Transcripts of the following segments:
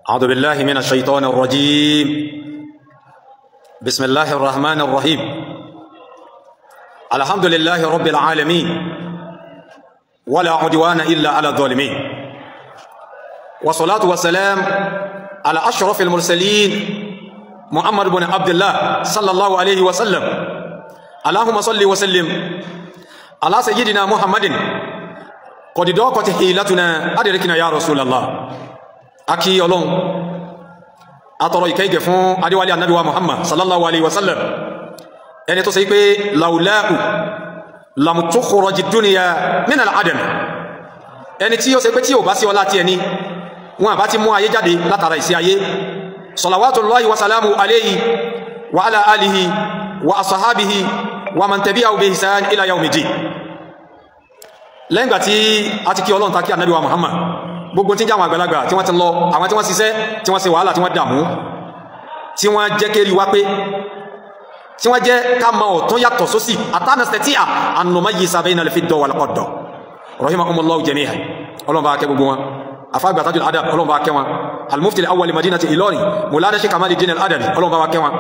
أعوذ بالله من الشيطان الرجيم. بسم الله الرحمن الرحيم. الحمد لله رب العالمين، ولا عدوان إلا على الظالمين، والصلاة والسلام على أشرف المرسلين محمد بن عبد الله صلى الله عليه وسلم. اللهم صل وسلم على سيدنا محمد قد ضاقت حيلتنا أدركنا يا رسول الله. Aki Ọlọ́run atọrọ ìkẹ́ ìgẹ̀ fún adéwálé ànábì wa Muhammad sallallahu alaihi wasallam, ẹni tó ṣe pé laulahu lam tukhraj dunya min al-adam, ẹni tí ó ṣe pé tí ò bá sí ọlá tí ẹni wọn àbá ti mú ayé jáde látara ìsí ayé. Salawatullahi wa salamu alayhi wa ala alihi wa asahabihi wa man tabi'ahu bi ihsan ila yawmiddin. Lẹ́yìn ìgbà tí a ti kí Ọlọ́run ta kí ànábì wa Muhammad, gbogbo tí ń jẹ́ àwọn àgbàlagbà tí wọ́n ti lọ, àwọn tí wọ́n ṣiṣẹ́, tí wọ́n ṣe wàhálà, tí wọ́n dààmú, tí wọ́n jẹ́ kéri wá pé, tí wọ́n jẹ́ ká mọ ọ̀tún yàtọ̀ sósì, àtànàstẹ̀tíà ànàmáyísà bayna al-fidda wal-qadda rahimahumullahu jami'an. Ọlọ́run bá kẹ́ gbogbo wọn. Afáàgbà Tajul Adab, Ọlọ́run bá kẹ́ wọn. Al-Mufti al-awwal madinati Ilorin Mawlana Sheikh Kamaluddin al-Adabi, Ọlọ́run bá kẹ́ wọn.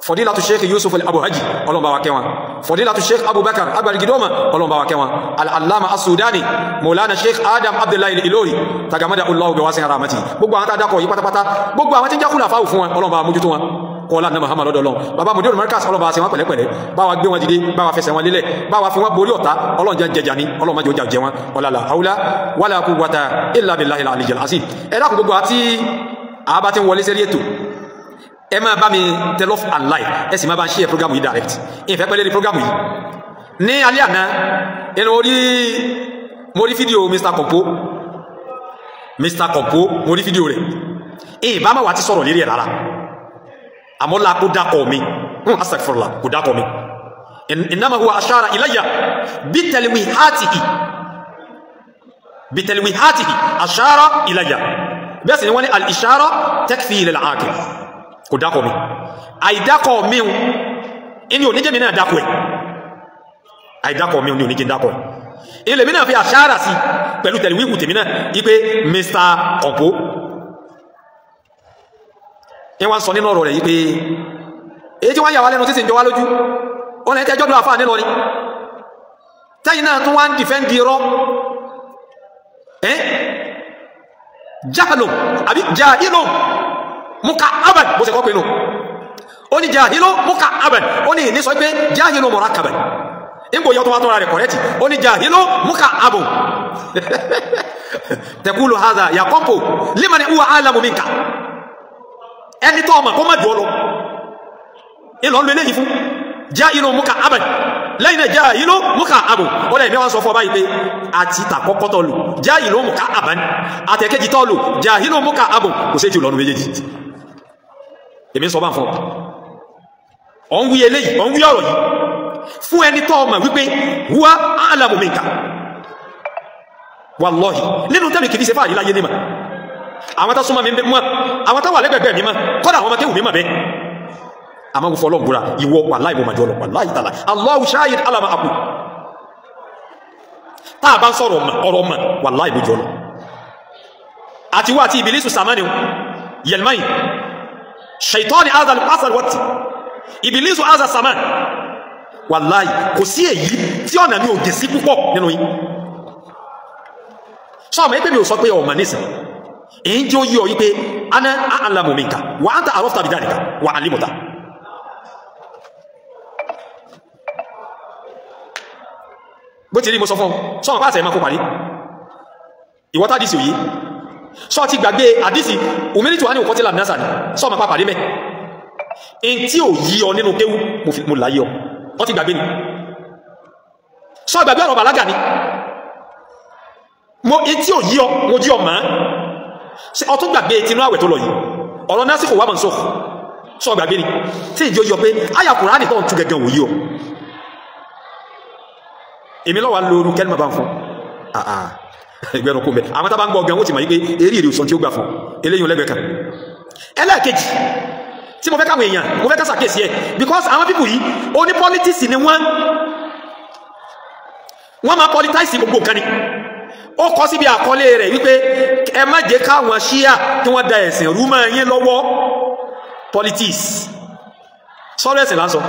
Fadilatu Sheikh Yusuf al-Abu Haji, Ọlọ́run bá wa kẹ́ wọn. Fadilatu Sheikh Abubakar Agbarigidoma, Ọlọ́run bá wa kẹ́ wọn. Al-Allama as-Sudani Mawlana Sheikh Adam Abdullahi al-Ilori tagamada Allahu bi wasi'i rahmati. Gbogbo àwọn tá a dákọ̀ yìí pátápátá, gbogbo àwọn tí ń jẹ́ khulafa fún wọn, Ọlọ́run bá wa mójútó wọn. Kọ́lá ní Muhammad lọ́dọ̀ Ọlọ́run. Bàbá Mudiru Markaz, Ọlọ́run bá wa ṣe wọn pẹ̀lẹ́pẹ̀lẹ́, bá wa gbé wọn dìde, bá wa fẹsẹ̀ wọn lélẹ̀, bá wa fi wọn borí ọ̀tá. Ọlọ́run jẹ́ jẹjà ní, Ọlọ́run má jẹ́ ó jẹ wọn. Ọlọ́lá haula wala quwwata illa billahi al-aliyyil azim. Ẹ dákun, gbogbo àti àbá tí ń wọlé sẹ́rí ètò, ẹ máa bá mi tẹ love and like, ẹ sì máa bá ń share program yìí direct. Ìfẹ́ pẹ́lẹ́ ní program yìí. Ní alẹ́ àná ẹnu orí mo rí fídíò Mr. Kompo, Mr. Kompo, mo rí fídíò rẹ̀. Ìbá má wà ti sọ̀rọ̀ lérí ẹ̀ rárá, àmọ́ la kó dákọ̀ mi, astaghfirullah, kó dákọ̀ mi. Innama huwa ashara ilayya bitalwihatihi, bitalwihatihi ashara ilayya. Bẹ́ẹ̀ sì ni wọ́n ní al-ishara takfi lil-aqil. Kò dákọ̀ mi, àìdákọ̀ mi ní oníjẹ́ mi náà dákọ̀ ẹ̀, àìdákọ̀ mi ní oníjẹ́ dákọ̀ ẹ̀. Ilẹ̀ mi náà fi àṣára sí pẹ̀lú tẹ̀lúwíkù tèmi náà wípé Mr. Kompo ní wọ́n sọ nínú ọ̀rọ̀ rẹ̀ wípé èyí tí wọ́n yà wá lẹ́nu títí ń jọ wá lójú, ó lẹ́yìn tẹ́jọ́ dún àfáà nílọrin tẹ́yìn náà tún wá ń dìfẹ́ǹdì irọ́ ẹ́ jáàlò àbí jahilo muka abad, bó ṣe kọ́ pinnu. Ó ní jahilo muka abad, ó ní ní sọ pé jahilo murakaban, nígbò yọ tó wá tó ra rẹ̀ kọ̀rẹ́tì. Ó ní jahilo muka abun taqulu hadha ya Kompo liman huwa a'lamu minka. Ẹni tó ọmọ kó má jù ọ lọ ìlọ ń lo eléyìí fún jahilo muka abad, lẹ́yìn náà jahilo muka abun. Ó lẹ́yìn mẹ́wàá sọ fún ọba yìí pé àti tàkọ́kọ́ tó lò jahilo muka aban, àtẹ̀kẹ́jì tó lò jahilo muka abun, kò sí èjì lọ́nu méjèèjì. Èmi sọ bá ń fún ọ ń wí eléyìí, ọ ń wí ọ̀rọ̀ yìí fún ẹni tó ọmọ wípé huwa a'lamu minka. Wallahi nínú tẹ́lẹ̀ kìí ṣe fáàrí láyé nímọ̀, àwọn tó súnmọ́ mi mọ́, àwọn tó wà lẹ́gbẹ̀gbẹ̀ mi mọ́, kọ́dà àwọn ọmọ kéwù mi mọ̀ bẹ́ẹ̀. Àmọ́ mo fọ́ Ọlọ́run búra, ìwọ wallahi mo màjọ lọ, wallahi ta'ala, Allahu shahid ala ma aqul. Tá a bá ń sọ̀rọ̀ ọ̀rọ̀ mọ̀, wallahi mo jọ lọ. Àti wá àti Ìbílísù sàmánì yẹlmáyìn ṣaitọ́ni azal wọ́tí Ìbílísù azal saman. Wàláhì kò sí èyí tí ọ̀nà mi ò dé sí púpọ̀ nínú yín. Sọ́ọ̀mọ̀ ẹgbẹ́ mi ò sọ pé ọmọ nísìn èyí tí ó yí ọ wípé ana a'lamu minka wa anta arafta bidhalika wa alimuta. Bó ti rí mo sọ fún sọ́ọ̀mọ̀ pàṣẹ ẹ̀mọ́ kó parí ìwọ́tá dìsì òyí sọ ti gbàgbé àdísì òmìnirítù wà ní òkọ́ tí làm náà ní sọ ma pàpàdé mẹ́ in tí ò yí ọ nínú kéwú mo láyé ọ ti gbàgbé ni. Sọ gbàgbé ọ̀rọ̀ bàlágà ni mo in tí ò yí ọ mo jí ọ mọ́. Ọ tún gbàgbé tinú àwẹ̀ tó lọ yìí, ọ̀rọ̀ násìkò wà mọ̀ sọ sọ gbàgbé ni tí ìjọ yọ pé àyà Kùránì tó ń tú gẹ́gẹ́ wò yí ọ. Èmi lọ́wọ́ lóru kẹ́lí mọ̀ bá ń fún ìgbẹ́nu kó mẹ́. Àwọn tàbá ń gbọ́ ọgbẹ̀ wọ́n ti mọ̀ wípé eré èrè òsàn tí ó gbà fún eléyìn lẹ́gbẹ̀ẹ́ kan. Ẹlẹ́ẹ̀kejì tí mo fẹ́ káwọn èèyàn, mo fẹ́ ká ṣàkíyèsí ẹ̀, because àwọn pípù yìí oní politics ni wọ́n máa politize gbogbo nǹkan ni. Ó kọ síbi àkọlé rẹ̀ wípé ẹ má jẹ́ káwọn ṣíà kí wọ́n da ẹ̀sìn rú mọ́ yín lọ́wọ́. Politics, sọ̀rọ̀ ẹ̀sìn là ń sọ.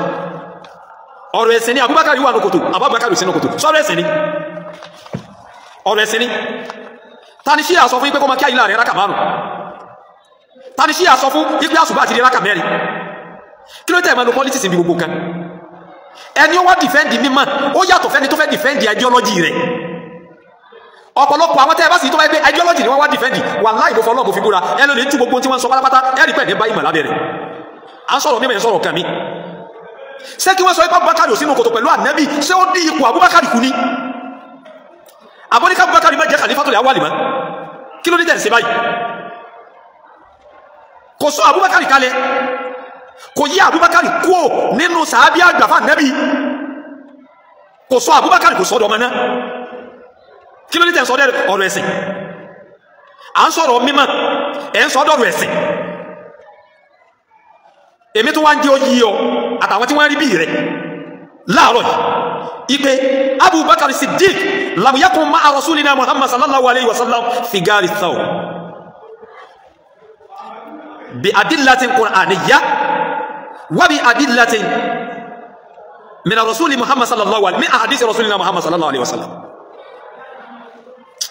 Ọ̀rọ̀ ẹ̀sìn ni Abubakar wà ní kòtò, Abubakar sínú kòtò, sọ̀rọ̀ ẹ̀sìn ni, ọ̀rọ̀ ẹ̀sìn ni. Ta ni ṣíà sọ fún yín pé kó máa kí àyílà rẹ̀ rákà 5? Ta ni ṣíà sọ fún yín pé àsùbá àti rákà 4? Kí ló tẹ̀ máa lo politics níbi gbogbo kan? Ẹni ó wá dìfẹ́ǹdì mímọ́ ó yàtọ̀ fẹ́ni tó fẹ́ dìfẹ́ǹdì ideology rẹ̀. Ọ̀pọ̀lọpọ̀ àwọn tẹ́ ẹ bá sì tó bá yẹ pé ideology ni wọ́n wá dìfẹ́ǹdì, wàláhì mo fọlọ́ mo fi búra, ẹ ló lè tú gbogbo tí wọ́n ń sọ pátápátá, ẹ rí pẹ̀lú báyìí mà lábẹ́ rẹ̀. À ń sọ̀rọ̀ mímọ̀ ẹ̀ sọ̀rọ̀ kan mi. Ṣé kí wọ́n sọ ipá Abubakar ò sínú kòtò pẹ̀lú ànẹ́bí, ṣé ó dín ipò Abubakar kù ni? Àbọ̀níkà Abubakar má jẹ́ khalifatul awwal mọ́. Kí ló dé tẹ̀ ṣe báyìí? Kò sọ Abubakar kalẹ̀, kò yí Abubakar kúò nínú sàábí àgbà fún ànẹ́bí, kò sọ Abubakar, kò sọ́dọ̀ ọmọ náà. Kí ló dé tẹ̀ ń sọ ọ̀rọ̀ ẹ̀sìn? À ń sọ̀rọ̀ mímọ̀, ẹ̀ ń sọ ọ̀rọ̀ ẹ̀sìn. Èmi tó wá ń jẹ́ oyí ọ àtàwọn tí wọ́n rí bí rẹ̀ láàárọ̀ yìí ipe Abubakar Siddiq lam yakun ma'a rasulina Muhammad sallallahu alayhi wa sallam fi gari Thawr bi adillatin qur'aniyya wa bi adillatin min rasuli Muhammad sallallahu alayhi min ahadisi rasulina Muhammad sallallahu alayhi wa sallam.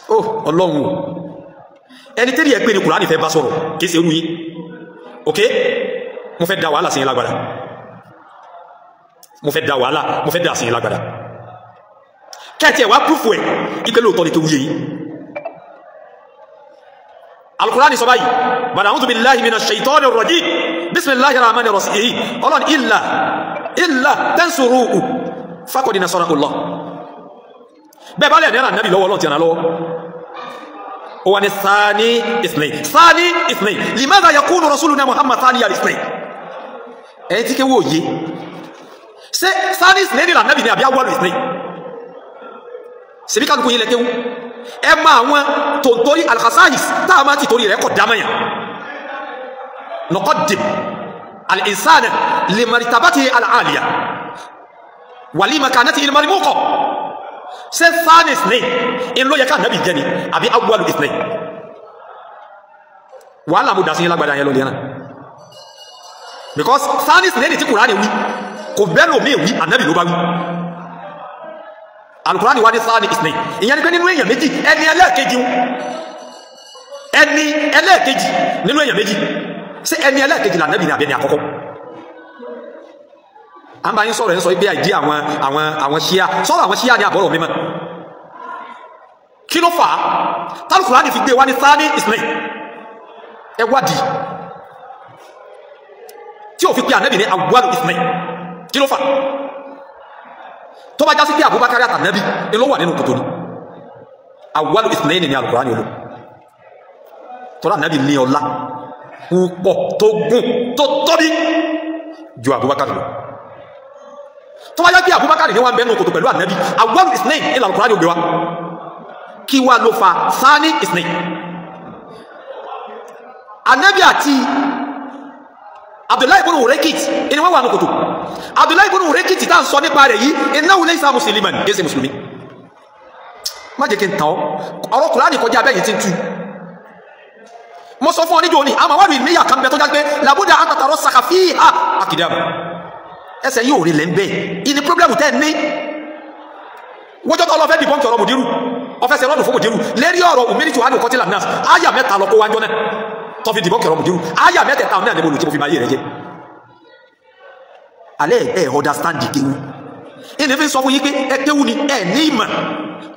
Oh Ọlọ́run, ẹni tẹ́lẹ̀ ẹ pé ní Kùránì fẹ́ bá sọ̀rọ̀ kìí ṣe irú yín. Ok, mo fẹ́ da wàhálà sí yín lágbára, mo fẹ́ da wàhálà, mo fẹ́ da sí yín lágbára. Kẹ́ẹ̀tì ẹ̀ wá púrúfù ẹ̀ ipe lóòótọ́ ni tó wúye yìí. Al-Qur'ani sọ báyìí, bàdà a'udhu billahi minash shaitanir rajim, bismillahir rahmanir rahim. Ọlọ́run illa tansuruhu faqad nasarahu Allah. Bẹ́ẹ̀ bá lẹ̀ ní ànábì lọ́wọ́, Ọlọ́run ti ràn lọ́wọ́. Ó wà ní thani ithnain, thani ithnain, limadha yakunu rasuluna Muhammad thani al-ithnain? Ẹ̀yìn tí kéwò yé, ṣé thani ithnain ní ànábì ní àbí awwalu ithnain? Ṣebí kálukú yín lẹ kéwú, ẹ máa àwọn tòǹtórí al-khasa'is tá a máa ti torí rẹ̀ kọ̀ dámọ̀yàn. Nuqaddim al-insana li martabatihi al-'aliya wa li makanatihi al-marmuqa. Ṣé thani ithnain in ló yẹ ká ànábì jẹ́ ni àbí awwalu ithnain? Wàhálà mo dà sí yín lágbàdá yẹn lónìí náà, because thani ithnain tí Kùránì wí kò bẹ́ẹ̀ lómi wí, ànábì ló bá wí. Al-Qur'ani wá ní thani ithnain, ìyẹn ni pé nínú èèyàn méjì, ẹni ẹlẹ́ẹ̀kejì, ẹni ẹlẹ́ẹ̀kejì nínú èèyàn méjì, ṣé ẹni ẹlẹ́ẹ̀kejì lànàbì ni àbí ẹni àkọ́kọ́? À ń bá yín sọ̀rọ̀, ẹ̀ ń sọ pé àìdí àwọn ṣíà, sọ̀rọ̀ àwọn ṣíà ní àbọ̀rọ̀ mímọ́. Kí ló fà á tálùkùránì fi gbé wá ní thani ithnain? Ẹ wádìí tí ò fi pé ànábì ní awwalu ithnain. Kí ló fà á tó bá jásí pé Abubakar àtànábì ni ló wà nínú kòtò ni? Awwalu ithnain ní Al-Qur'ani olú tọ́lá ànábì ní ọlá púpọ̀ tó gùn tó tóbi ju Abubakar lọ. Tó bá jásí pé Abubakar ní wà ń bẹ nínú kòtò pẹ̀lú ànábì, awwalu ithnain ní Al-Qur'ani ògbé wa. Kí wá ló fa thani ithnain? Ànábì àti Abdullahi ibn Urekit ni wọ́n wà ní kòtò. Abdullahi ibn Urekit tá à ń sọ nípa rẹ̀ yìí, innahu laysa musliman, kìí ṣe mùsùlùmí. Má jẹ́ kí n tàn ọ́, ọ̀rọ̀ Kùránì kọjá abẹ́yìn tí ń tú. Mo sọ fún ọ níjọ́ òní, àmọ́ wàlúù ìmíyà kan bẹ tó já pé làbúdà àtàtàrọ sàkàfíà àkìdàmù. Ẹsẹ̀ yìí ò rí lẹ́ ń bẹ́ẹ̀, ìní pírọ́blẹ́mù tẹ́ ẹ ní. Wọ́jọ́ tó lọ fẹ́ dìbọ́ǹkì ọ̀rọ̀ mùdírù, ọ̀fẹ́sẹ̀ rọ́ọ̀dù fún mùdírù lérí ọ̀rọ̀ òmìnirítù wà ní kọ́tìlà náà, áyà mẹ́ta lọ kó wájọ́ náà tó fi dìbọ́ǹkì ọ̀rọ̀ mùdírù, áyà mẹ́tẹ̀ẹ̀ta náà ni mo lò tí mo fi máa yé rẹ jẹ́. Alẹ́ ẹ̀ understand kéwú, ìní fi sọ fún yín pé ẹ kéwú ni ẹ ní ìmọ̀,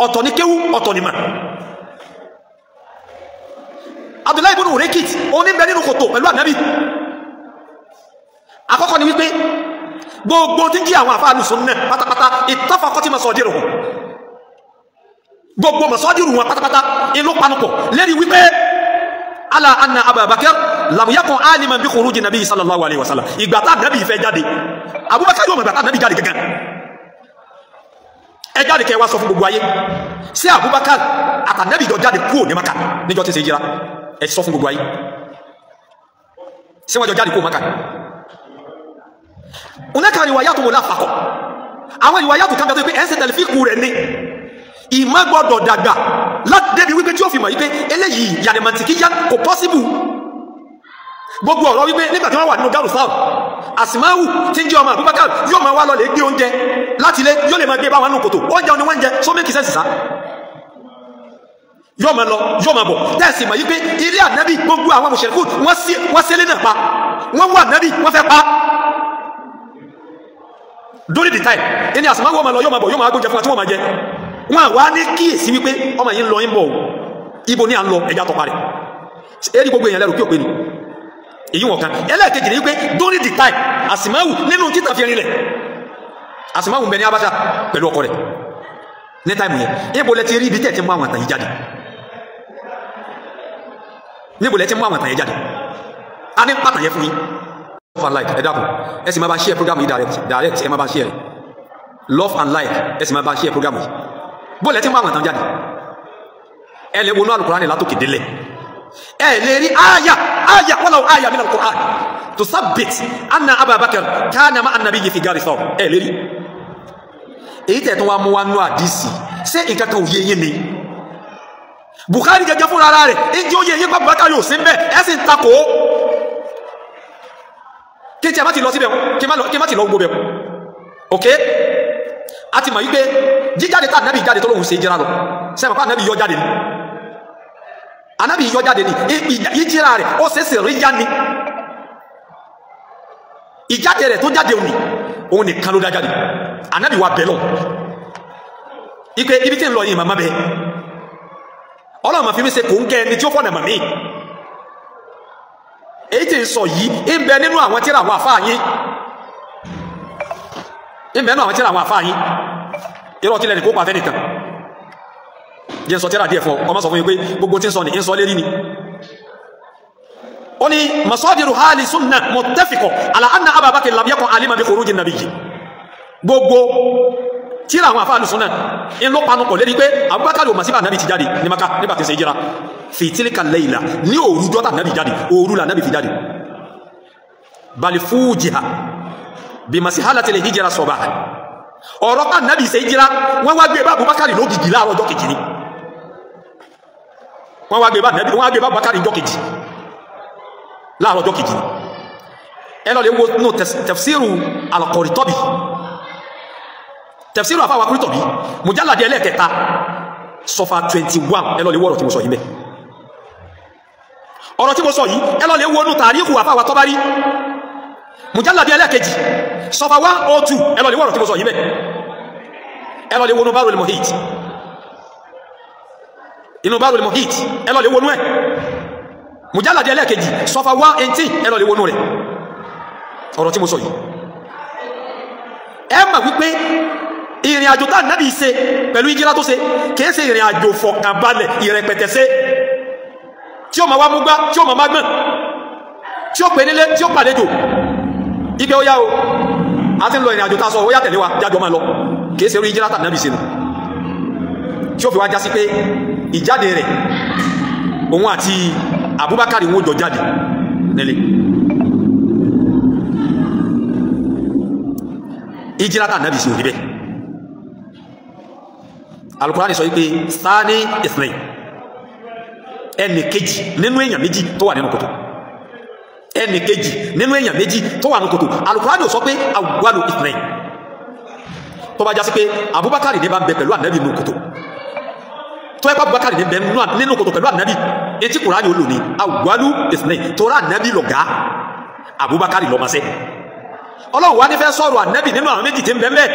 ọ̀tọ̀ ni kéwú, ọ̀tọ̀ ni mọ̀. Abdullahi ibn Urekit òun ní bẹ nínú kòtò pẹ̀lú ànábì. Àkọ́kọ́ ni wípé gbogbo tí ń jí àwọn àfáà lùsùn náà pátápátá ìtafakọ́ tí masadiruhum, gbogbo masadiru wọn pátápátá inú panupọ̀ lérí wípé ala anna Abubakar lam yakun aliman bi khuruji nabi sallallahu alayhi wa sallam. Ìgbà tá ànábì fẹ́ jáde, Abubakar yóò mọ̀ ìgbà tá ànábì jáde gẹ́gẹ́. Ẹ jáde kẹ́ wá sọ fún gbogbo ayé, ṣé Abubakar àtànábì jọ jáde kúrò ní Maka níjọ́ tí ṣe jíra? Ẹ sọ fún gbogbo ayé, ṣé wọ́n jọ jáde kúrò Maka? Hunaka riwayatu mulafaqah, àwọn riwayatu kan bẹ tó pé ẹ̀ ń ṣe tẹlifíkù rẹ̀ ni. Ìmọ̀ gbọ́dọ̀ dàgbà Débi wípé tí ó fi mọ̀ wípé eléyìí yàdìmọ̀tìkì yá kò pọ́síbù. Gbogbo ọ̀rọ̀ wípé nígbà tí wọ́n wà nínú Gáàrù Sáà, Àsìmáwù tí ń jẹ́ ọmọ Abubakar yóò máa wá lọ lè gbé oúnjẹ láti ilé, yóò lè máa gbé báwọn nínú kòtò. Oúnjẹ ni wọ́n ń jẹ, so make sense sá. Yóò máa lọ, yóò máa bọ̀. Tẹ́sí mọ̀ wípé ilé ànábì gbogbo àwọn mùṣírikù wọ́n sílé náà pa, wọ́n wọ ànábì wọ́n fẹ́ pa. During the time ẹni Àsìmáwù ọmọ lọ yóò máa bọ̀, yóò máa gbóúnjẹ fún wa tí wọ́n máa jẹ. Wọ́n wá ní kíyèsí wípé ọmọ yìí ń lọ ń bọ̀, ibo ní à ń lọ, ẹja tọpa rẹ̀. Eri gbogbo èèyàn lẹ́rù kí ò pé ni èyí wọ̀n kan. Ẹlẹ́ẹ̀kejì ni wípé during the time Àsìmáwù nínú títà fi rinlẹ̀, Àsìmáwù ń bẹ ní Abáṣà pẹ̀lú ọkọ rẹ̀ ní táìmù yẹn. Níbo lẹ ti rí ibi tẹ̀ ti mú àwọn àtàn yìí jáde? Níbo lẹ ti mú àwọn àtàn yìí jáde? A ní pàtàn yẹn fún yín. Love and like, ẹ dákun, ẹ sì máa bá share program yìí direct, ẹ máa bá share. Love and like, ẹ sì máa bá share program yìí. Bó lẹ ti mú àwọn àtàn jáde? Ẹ lè wọnú Al-Qur'ani látòkè délẹ̀. Ẹ lè rí àyà àyà walaw àyà min al-Qur'an tusabbit anna Aba Bakr kana ma'a an-nabiyyi fi gari Thawr. Ẹ lè rí. Èyí tẹ̀ tó wá mú wá nú àdìsí, ṣé nǹkan kan ò yé yín ni? Bukhari gẹ́gẹ́ fúnra ara rẹ̀ ǹjẹ́ ó yé yín pé Abubakar yóò sí mbẹ́, ẹ sì ń takò ó. Kí tí a má ti lọ síbẹ̀, kí má ti lọ gbogbo bẹ̀. Ok, a ti mọ̀ wípé jíjáde tá ànábì jáde tó lóhùn ṣe jíra lọ, sẹ́wọ̀n pé ànábì yọ jáde ni, ànábì yọ jáde ni, ìjíra rẹ̀ ó ṣe é sì rí yá ni. Ìjáde rẹ̀ tó jáde òní, òun nìkan ló dá jáde. Ànábì wa bẹ̀ lọ ipe ibi tí ń lọ yìí màmá bẹ, Ọlọ́run máa fi mí ṣe kò ń kẹ́ ẹni tí ó fọ̀nà màmí. Èyí tí ń sọ yìí ń bẹ nínú àwọn tíra àwọn àfáà yín, ń bẹ nínú àwọn tíra àwọn àfáà yín. Irọ́ kílẹ̀ ní kó pa fẹ́nìkan. Jẹ́ ń sọ tíra díẹ̀ fún ọ, ọmọ sọ fún yín pé gbogbo tí ń sọ ní ń sọ lérí ni. Ó ní masadiru hali sunna muttafiqo ala anna Aba Bakr lam yakun alima bi khuruji nabiyyi. Gbogbo tíra àwọn àfáà sunna ń ló panu pọ̀ lérí pé Abubakar ò mà síbà nàbì ti jáde ní Maka nígbà tí ń ṣe hijira. Fi tilka layla, ní òru jọ́tà nàbì jáde, òru là nàbì fi jáde. Bal fujiha bí masihalati lè hijira sọ̀bà. Ọ̀rọ̀ pa nàbì ṣe hijira, wọ́n wá gbé bá Abubakar lógìgì láàárọ̀ ọjọ́ kejì ni. Wọ́n wá gbé bá nàbì, wọ́n wá gbé bá Abubakar ọjọ́ kejì láàárọ̀ ọjọ́ kejì ni. Ẹ lọ lè wo nù tafsiru al-Qurtubi, tafsiru àfáwà Qurtubi, mujalladi ẹlẹ́ẹ̀kẹta sọfà 21. Ẹ lọ lè wo ọ̀rọ̀ tí mo sọ yìí mẹ́. Ọ̀rọ̀ tí mo sọ yìí ẹ lọ lè wo nù tàríkù àfáwà Tabari, mujalladi ẹlẹ́ẹ̀kejì sọfà 102. Ẹ lọ lè wo ọ̀rọ̀ tí mo sọ yìí mẹ́. Ẹ lọ lè wo nù Bahrul Muhit, inú Bahrul Muhit ẹ lọ lè wo nù ẹ, mujalladi ẹlẹ́ẹ̀kejì sọfà 118. Ẹ lọ lè wo nù rẹ̀. Ọ̀rọ̀ tí mo sọ yìí ẹ mọ̀ wípé ìrìn àjò tá nábì ṣe pẹ̀lú ìjírá tó ṣe kìí ṣe ìrìn àjò fọkànbalẹ̀ ìrẹ̀pẹ̀tẹ̀ ṣe tí ó ma wá múgbá, tí ó ma má gbọ̀n, tí ó pè nílé, tí ó pàlejò ike ó yá o, a ti ń lọ ìrìn àjò tá sọ ó yá tẹ̀lé wa jájọ máa lọ. Kìí ṣe orí ìjírá tá nábì ṣe nù, tí ó fi wá já sí pé ìjáde rẹ̀ òun àti Abubakar wọn jọ jáde nílé. Ìjírá tá nábì ṣe ò rí bẹ́ẹ̀. Al-Qur'ani sọ wípé sáni ìsìnlẹ̀, ẹnì kejì nínú èèyàn méjì tó wà nínú kòtò, ẹnì kejì nínú èèyàn méjì tó wà nínú kòtò. Al-Qur'ani sọ pé awwalu ìsìnlẹ̀. Tó bá já sí pé Abubakar ní bá ń bẹ pẹ̀lú ànábì nínú kòtò, tó ẹ bá Abubakar ní bẹ nínú kòtò pẹ̀lú ànábì, etí Qur'ani ó lò ní awwalu ìsìnlẹ̀, tó rà ànábì lọ̀gá, Abubakar lọ́mọsẹ́. Ọlọ́run wá ní fẹ́ sọ̀rọ̀ ànábì nínú àwọn méjì tí ń bẹ ń bẹ,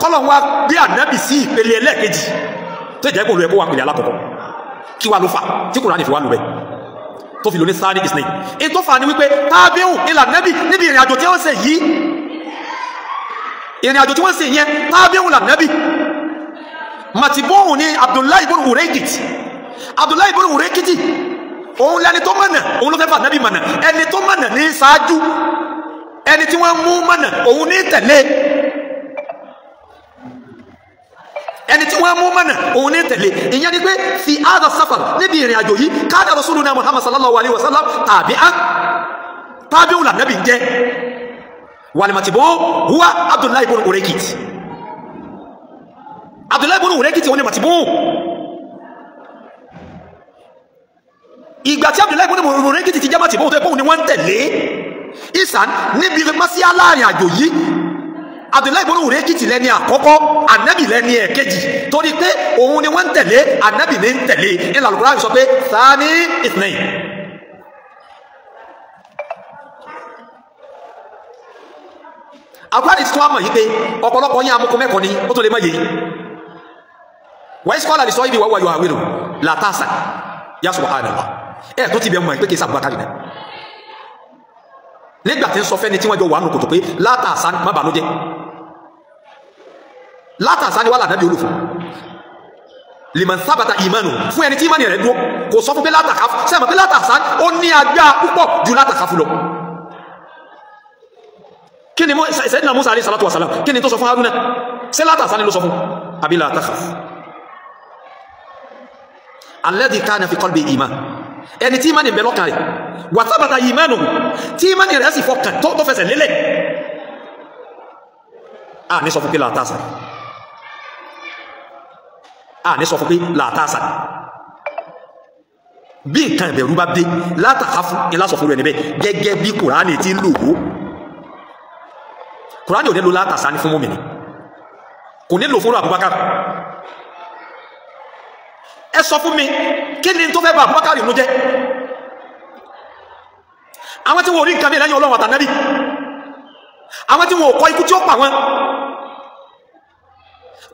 kọ́lọ̀n wá gbé ànábì sí ìpele ẹlẹ́ẹ̀kejì tó jẹ́ kó ló ẹkó wà pèlè alákọ̀ọ́kọ́. Kí wá ló fà tí Kùránì fi wá lò bẹ́ tó fi lò ní sáà ní ìsìnlẹ̀? Èyí tó fà ní wípé tábíhù ilà ànábì níbi ìrìn àjò tí wọ́n ṣe yìí, ìrìn àjò tí wọ́n ṣe yẹn, tábíhù lànábì. Màtìbóhùn ní Abdullahi ibn Urekit, Abdullahi ibn Urekiti òun lẹni tó mọ̀nà, òun ló fẹ́ fà ànábì mọ̀nà. Ẹni tó mọ̀nà ní ṣáájú, ẹni tí wọ́n mú mọ̀nà òun ní tẹ̀lé. Ẹni tí wọ́n mú mọ̀nà òun ní tẹ̀lé. Ìyẹn ni pé fi áàdà sáfà níbi ìrìn àjò yìí káàdà Rasuluna Muhammad sallallahu alayhi wa sallam tàbí á tàbí òun lànàbì ń jẹ́. Wàlìmọ̀tìbó huwa Abdullahi ibn Urekit, Abdullahi ibn Urekit òun ni màtìbó. Ìgbà tí Abdullahi ibn Urayqit ti jábàtì bóun tó yẹ kóun ni wọ́n ń tẹ̀lé ìsàn níbi mọ́sí aláàrin àjò yìí, Abdullahi ibn Urayqit lẹ́ni àkọ́kọ́, ànábì lẹ́ni ẹ̀kejì, torí pé òun ni wọ́n ń tẹ̀lé, ànábì ní ń tẹ̀lé. Ìlànà Al-Qur'an sọ pé thani ithnain. Al-Qur'an ti tún wá mọ̀ yìí pé ọ̀pọ̀lọpọ̀ yín amúkọ mẹ́kọ̀ọ́ ni ó tó lè mọ̀ yìí. Wọ́n sọ́lá lè sọ ibi wàhùwà yóò àwérò látàṣà ya subhanallah. Ẹ̀ tó ti bẹ̀ mọ̀ pé kì í sàbùbákàrì náà. Nígbà tí ń sọ fẹ́ni tí wọ́n jọ wà nù kòtò pé látàṣà má bànújẹ́, látàṣà ni wà lànà bí olùfọ́ liman sábàtà ìmánu, fún ẹni tí ìmánì rẹ̀ dúró. Kò sọ fún pé látàkà sẹ́mọ̀ pé látàṣà ó ní agbára púpọ̀ ju látàkà fún lọ. Kí ni Sayyidina Musa alayhi salatu wa salam, kí ni tó sọ fún Haruna? Ṣé látàṣà ni ló sọ fún àbí látàkà? Alladhi kana fi qalbi iman, ẹni tí ìmánì ń bẹ lọ́kàn rẹ̀, wà sábàtà ìmánu, tí ìmánì rẹ̀ sì fọkàn tó fẹsẹ̀ lélẹ̀. A ní sọ fún pé látàṣà, a ní sọ fún pé látàṣà. Bí nǹkan ìbẹ̀rù bá dé, látàkà fún ilá sọ fún rẹ̀ níbẹ̀, gẹ́gẹ́ bí Kùránì ti ń lò ó. Kùránì ò ní lo látàṣà ní fún mùmínì, kò ní lò fún Abubakar. Ẹ sọ fún mi, kí ni tó fẹ́ bá Abubakar inú jẹ́? Àwọn tí wọn ò rí nǹkan mi lẹ́yìn Ọlọ́run àtànábì, àwọn tí wọn ò kọ ikú tí ó pa wọn,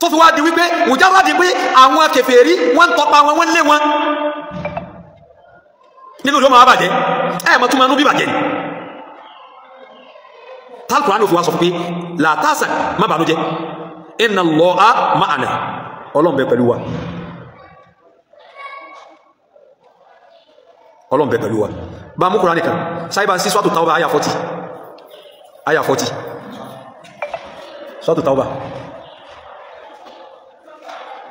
tó fi wá di wípé mùjára di pé àwọn kèfèrí wọ́n ń tọpa wọn, wọ́n lé wọn nínú ìlú ọmọ bàjẹ́. Ẹ mọ̀ tún máa ń bí bàjẹ́ ni. Al-Qur'an fi wá sọ fún pé látàṣà má bànújẹ́, inna Allaha ma'ana, Ọlọ́run bẹ pẹ̀lú wa, Ọlọ́run bẹ pẹ̀lú wa. Bá mú Kùránì kan sáyébà sí Suratu Tawbah àyà 40, àyà 40, Suratu Tawbah.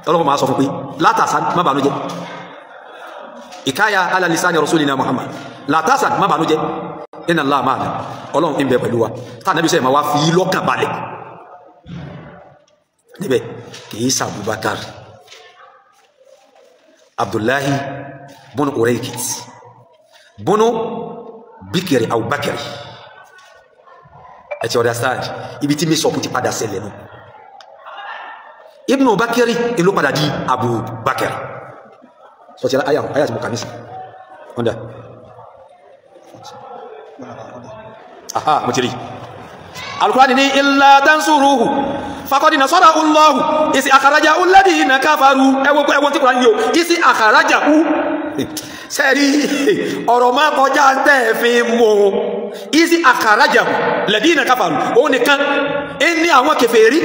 Ọlọ́run máa sọ fún pé látàṣà má bànújẹ́, ìkáyà ala lisani rasulina Muhammad, látàṣà má bànújẹ́, inna Allaha ma'ana, Ọlọ́run ń bẹ pẹ̀lú wa. Tá ànábì sẹ́yìn máa wá fi lọ́kàn balẹ̀ níbẹ̀. Kìí sa Abubakar, Abdullahi bunu Urayqit bunu Bikiri Abubakar. Ẹ ti understand ibi tí mísọ̀pù ti padà ṣẹlẹ̀ nù. Ibnu Bakiri ló padà di Abubakar. Sọtí àyà àyà tí mo kà ní sí ọ̀ndà. Aha, mo ti rí. Al-Qur'ani ní illa tansuruhu faqad nasarahu Allahu isi akhrajahu alladhina kafaru. Ẹwọ́n ẹwọ́n tí Kùránì yóò isi akhrajahu. Sẹ́rí ọ̀rọ̀ máa kọjá tẹ́ fi mú isi akhrajahu alladhina kafaru. Òun nìkan ní àwọn kèfèrí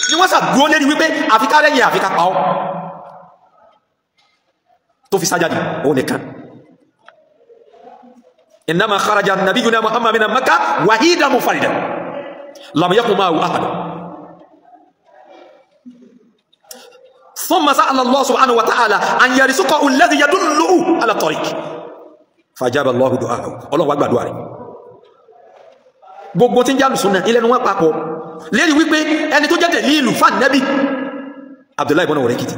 ni wọ́n sàdúró lérí wípé àfikà rẹ̀yìn àfikà pa ọ́ tó fi sájáde, òun nìkan. Innama kharaja nabiyuna Muhammad min Makkah wahidan munfaridan lam yakun ma'ahu ahad. Thumma sa'ala Allah subhanahu wa ta'ala an yarzuqahu alladhi yadulluhu ala tariq fajaba Allahu du'aahu. Ọlọ́run wá gbàdúrà rẹ̀. Gbogbo tí ń jálù súnà ilẹ̀ ni wọ́n papọ̀ lérí wípé ẹni tó jẹ́ dẹ̀lílù fún Ànábì Abdullahi ibn Urayqit.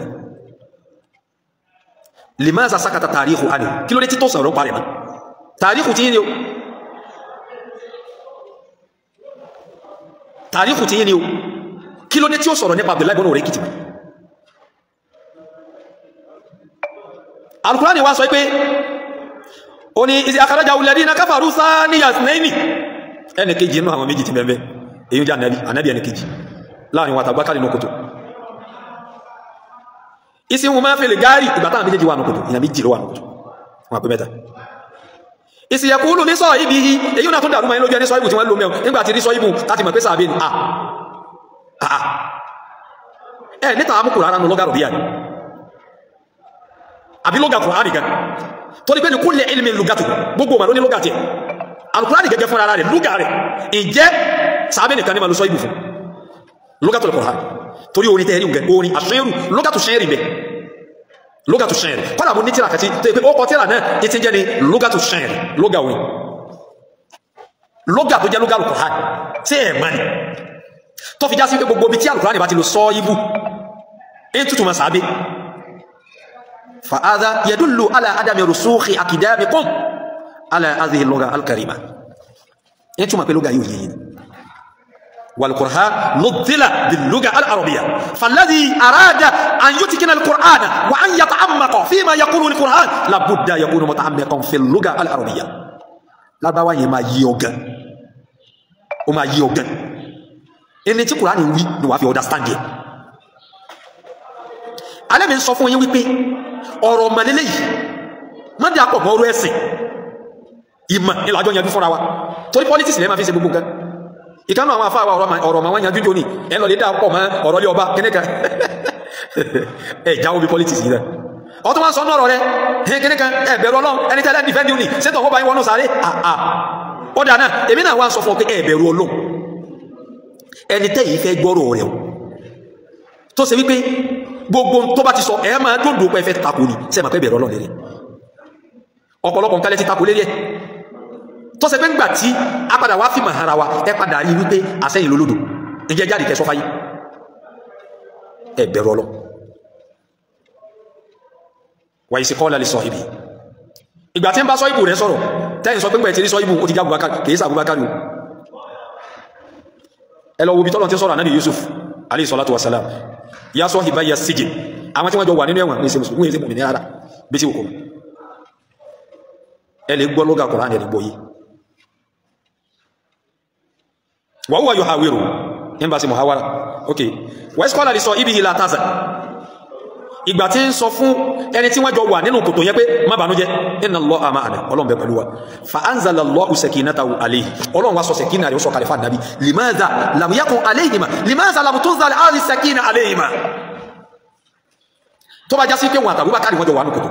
Limaza sakata tarikhu anhu, kí ló dé tí tó sọ̀rọ̀ parẹ̀ mọ́? Tàríkù tí yín ni o, tàríkù tí yín ni o, kí ló dé tí ó sọ̀rọ̀ nípa Abdullahi ibn Urayqit? Al-Qur'ani wá sọ pé ó ní ìsì akhrajahu alladhina kafaru thaniya ithnaini, ẹnì kejì inú àwọn méjì ti bẹ̀ẹ̀ èyí jẹ́ ànábì, ànábì ẹnì kejì láàrin wọn àtàgbákàrí nù kòtò. Ìsìn wọn máa ń fèlè gáárì, ìgbà táwọn méjèèjì wà nù kòtò, ìyàn méjì ló wà nù kòtò, wọn àpé mẹ́ta. Ìsìyẹ̀kúlù ní sọ ibi yìí, èyí náà tó dàrú máa ń lójú ẹni sọ ibù tí wọ́n lò mẹ́un nígbà tí rí sọ ibù láti mọ̀ pé sàbẹ̀ ni à ẹ̀ níta amúkù rárá nu lọ́gà rọ̀bíyà ni àbí lọ́gà Kùránì gan, torí pé ní kulli ilmin lugatu, gbogbo mà ló ní lọ́gà tiẹ̀. Al-Kùránì gẹ́gẹ́ fúnra rẹ̀ lúgà rẹ̀ ìjẹ́ sàbẹ̀ nìkan ní ma lo sọ ibù fún lugatu al-Kùránì, torí orin tẹ́rí nǹkan orin àṣẹ́rù lugatu ṣẹ́rì bẹ́ẹ̀, lugatu ṣẹ́rì. Kọ́lá mo ní tíra kàtí tó yẹ pé ó kọ tíra náà ní ti jẹ́ ni lugatu ṣẹ́rì, lóga orin, lóga tó jẹ́ lóga Al-Qur'an tí ẹ̀ mọ́ ni tó fi já sí pé gbogbo ibi tí Al-Qur'an bá ti lo sọ ibú ń tutù mọ́ sàábé. Fa'adha yadullu ala adami rusukhi aqdamikum ala hadhihi al-lugha al-karima. Yẹn túmọ̀ pé lóga yóò yé yín. والقرآن نزل باللغة العربية، فالذي أراد أن يتقن القرآن وأن يتعمق فيما يقول القرآن لابد يكون متعمقا في اللغة العربية. Lárúbáwá yẹn máa yí ọgàn, ó máa yí ọgàn. Ẹni tí Kùránì wí ni wàá fi understand yẹ. Alẹ́ mi ń sọ fún yín wípé ọ̀rọ̀ ọ̀mọ̀lélẹ́ yìí má dé àpọ̀ mọ́ ọ̀rọ̀ ẹ̀sìn. Ìmọ̀ ni làjọ yanjú fúnra wa, torí politics lè máa fi ṣe gbogbo nǹkan. Ìkánú àwọn afáwà ọ̀rọ̀ ma wọ́n yanjú jò ní ẹ̀ lọ lè dá pọ̀ mọ́ ọ̀rọ̀ lé ọba kẹ́nẹ́kẹ́ ẹ̀ jáwó bí politics yìí rẹ̀. Ọtún wá ń sọ ní ọ̀rọ̀ rẹ̀ kẹ́nẹ́kẹ́ ẹ̀ bẹ̀rù Ọlọ́run, ẹni tẹ́lẹ̀ dìfẹ́ndì ní sẹ́tọ̀ wọ́n bá yín wọnú sáré. Àà ó dà náà, èmi náà wá ń sọ fún ọ pé ẹ̀ bẹ̀rù Ọlọ́run, ẹni tẹ́ yìí fẹ́ gbọ́rọ̀ rẹ̀ o, tó ṣe wípé gbogbo tó bá ti sọ ẹ̀ máa dòdò pé ẹ fẹ́ takò ní sẹ́ máa pẹ́ bẹ̀rù Ọlọ́run lérí. Ọ̀pọ̀lọpọ̀ nǹkan lẹ ti takò lérí ẹ̀, tó ṣe pé ńgbà tí a padà wá fìmọ̀ ara wa ẹ padà rí wípé àsẹ́yìn lólódò ǹjẹ́ jáde kẹsọ́ fáyé. Ẹ bẹ̀rù Ọlọ́run. Wà ìsìnkọ́ lálẹ́ sọ ibi ìgbà tí ń bá sọ ibù rẹ̀ sọ̀rọ̀, tẹ́yìn sọ pé ńgbà tí rí sọ ibù ó ti já Abubakar, kìí sà Abubakar o. Ẹ lọ wo ibi tọ́lọ̀ tí ń sọ̀rọ̀ ànábì Yusuf alayhi salatu wa salam, ya sahibayya sijin, àwọn tí wọ́n jọ wà nínú ẹ̀wọ̀n ní ṣe mùsùlùmí ní ṣe mùmínì rárá bí tí wò kò. Ẹ lè gbọ́ lóga Kùránì, ẹ lè gbọ́ yìí. Wa huwa yuhawiru, ní bá sí muhawara. Ok, west scholar lè sọ ibi ìlà tazà. Ìgbà tí ń sọ fún ẹni tí wọ́n jọ wà nínú kòtò yẹn pé má bànújẹ́, inna Allaha ma'ana, Ọlọ́run bẹ pẹ̀lú wa. Fa anzala Allahu sakinatahu alayhi, Ọlọ́run wá sọ sẹ̀kínà rẹ̀ ó sọ kalẹ̀ fún ànábì. Limaza lam yakun alayhima, limaza lam tunzal hadhihi sakina alayhima. Tó bá já sí pé wọn àtàbí bá kárí wọn jọ wà nínú kòtò,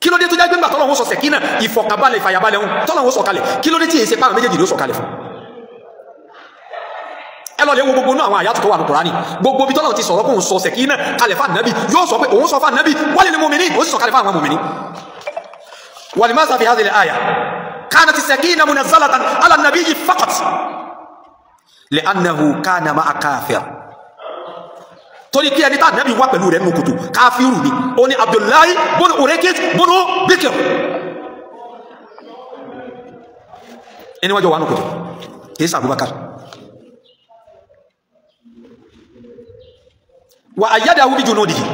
kí ló dé tó jẹ́ pé ńgbà tọ́lọ́run sọ sẹ̀kínà ìfọ̀kànbalẹ̀ ìfàyàbalẹ̀ ń tọ́lọ́run sọ kalẹ̀, kí ló dé tí èsì pàrọ̀ méjèèjì ló sọ kalẹ̀ fún? Ẹ lọ lè wo gbogbo náà àwọn àyàtọ̀ tó wà ní Kùránì, gbogbo ibi tọ́lọ́run ti sọ̀rọ̀ kóun sọ sẹ̀kínà kalẹ̀ fún ànábì, yóò sọ pé òun sọ fún ànábì wal lil mu'minin, ó sì sọ kalẹ̀ fún àwọn mùmìnì. Walimaza fi hadhihi al-aya kanat as-sakina munazzalatan ala an-nabiyyi faqat li'annahu kana ma'a kafir. Torí kí ẹni tá ànábì wá pẹ̀lú rẹ̀ nínú kòtò káfíìrù ni, ó ní Abdullahi bunu Urekit bunu Bikr, ẹni wọ́n jọ wà nínú kòtò kìí sọ Abubakar. Wa ayyadahu bi junudihi,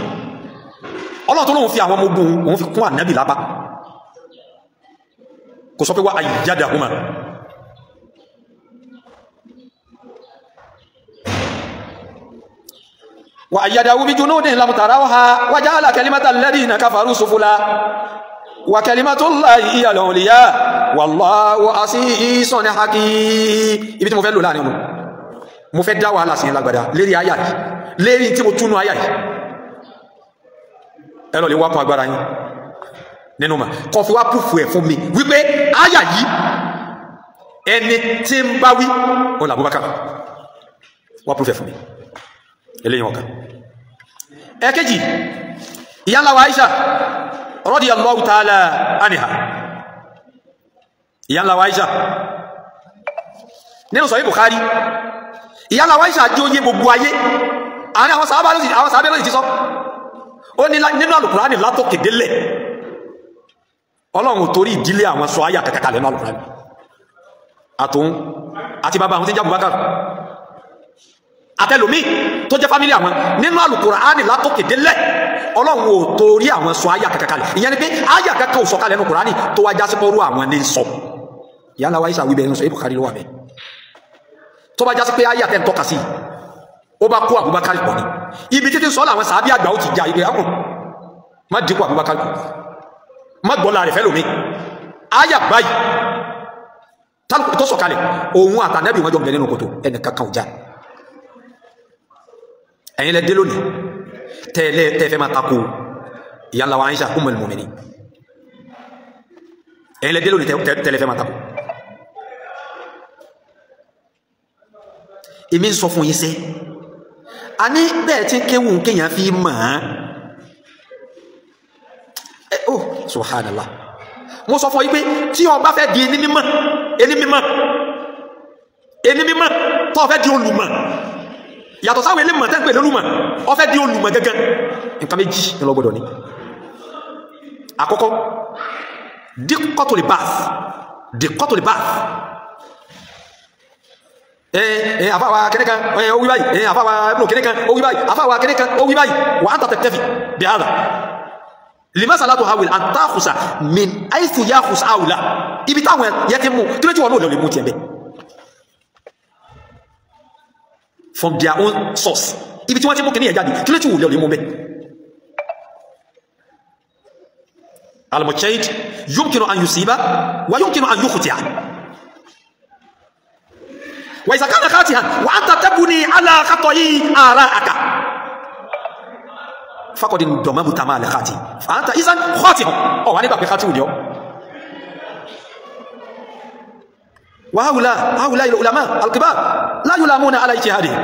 Ọlọ́run tó lóun fi àwọn ọmọ ogun òun fi kún ànábì lápá, kò sọ pé wa ayyadahuma. Wa ayyadahu bi junudin lam tarawha wa ja'ala kalimata alladhina kafaru sufula wa kalimatullahi hiya al-ulya wallahu azizun hakim. Ibi tí mo fẹ́ lò láàrin ọmọ, mo fẹ́ dá wàhálà sí lágbàdá lérí àyà yìí, lérí tí mo túnú àyà yìí. Ẹ lọ lè wá kún agbára yín nínú mà kọ́ fi wá púfù ẹ̀ fún mi wípé àyà yìí ẹni tí ń bá wí òun l'Abubakar, wá púfù ẹ̀ fún mi eléyìn ọ̀kan. Ẹ̀kejì, ìyá ńlá wa Aisha radiyallahu ta'ala anha, ìyá ńlá wa Aisha nínú Sahih Bukhari, ìyá ńlá wa Aisha jẹ́ oyé gbogbo ayé, àárín àwọn sàábà ló ti sọ, ó ní nínú Al-Qur'ani látòkè délẹ̀, Ọlọ́run torí ìdílé àwọn sọ ayà kàkàkà lẹ́nu Al-Qur'ani, àtòun àti bàbá àwọn tí ń jẹ́ Abubakar àtẹlòmí tó jẹ́ fámílì àwọn, nínú Al-Qur'ani látòkè délẹ̀ Ọlọ́run ò torí àwọn sọ ayà kàkàkà lẹ̀. Ìyẹn ni pé ayà kàkà ò sọ̀kalẹ̀ nínú Qur'ani tó wá jásí pọ́rú àwọn ní sọ. Ìyá ńlá wa Aisha wíbẹ̀ nínú Sahih Bukhari ló wà bẹ́ẹ̀. Tó bá jásí pé ayà tẹ́ ń tọ́ka sí ó bá kó Abubakar pọ̀ ní ibi títí sọ làwọn sàábí àgbà ó ti já ibi ẹkùn má dínkù Abubakar kù, má gbọ́lá rẹ̀ fẹ́ lómi. Ayà báyìí tó sọ̀kalẹ̀ òun àtànẹ́bì wọn jọ bẹ̀ nínú kòtò, ẹnì kankan ò já. Ẹ̀yin lẹ dé lónìí tẹ́lẹ̀ tẹ́fẹ́ máa tako ìyá ńlá wa Aisha ummul mu'minin, ẹ̀yin lẹ dé lónìí tẹ́lẹ̀ fẹ́ máa tako. Èmi ń sọ fún yín sẹ́, a ní bẹ́ẹ̀ tí kéwù kéèyàn fi mọ̀ ọ́n. Ẹ ó subhanallah, mo sọ fún yín pé tí o bá fẹ́ di ẹni mímọ́, ẹni mímọ́, ẹni mímọ́, tó o fẹ́ di olùmọ̀, yàtọ̀ sáwọn elémọ̀ tẹ́ ń pè lólùmọ̀, ó fẹ́ di olùmọ̀ gẹ́gẹ́, nǹkan méjì ni ló gbọ́dọ̀ ní. Àkọ́kọ́, díkọ́tò lè bath, díkọ́tò lè bath. Àfáwà kẹ́nẹ́kan ó wí báyìí, àfáwà ibùdó kẹ́nẹ́kan ó wí báyìí, àfáwà kẹ́nẹ́kan ó wí báyìí, wà á ń tàtẹ̀ tẹ́fì bí hàdà. Limasa la tuhawil an takhusa min haythu yakhus awla. Ibi táwọn yẹn ti mú, kí ló tí wọn náà lè mú tiẹ̀ bẹ́ẹ̀? From their own source. Ibi tí wọ́n ti mú kìíní yẹn jáde, kí ló tí wọ́n lè mú bẹ́ẹ̀? Al-mujtahid yumkinu an yusiba wa yumkinu an yukhti'a. Wa idha kana khati'an wa anta tabni ala khata'i ara'aka. Faqad indamamta ma'a al-khati. Fa anta idhan khati'un. Ó wà nígbà pé khati'u ni ọ́. Wa haula al-ulama al-kibar la yulamuna ala ijtihadihim.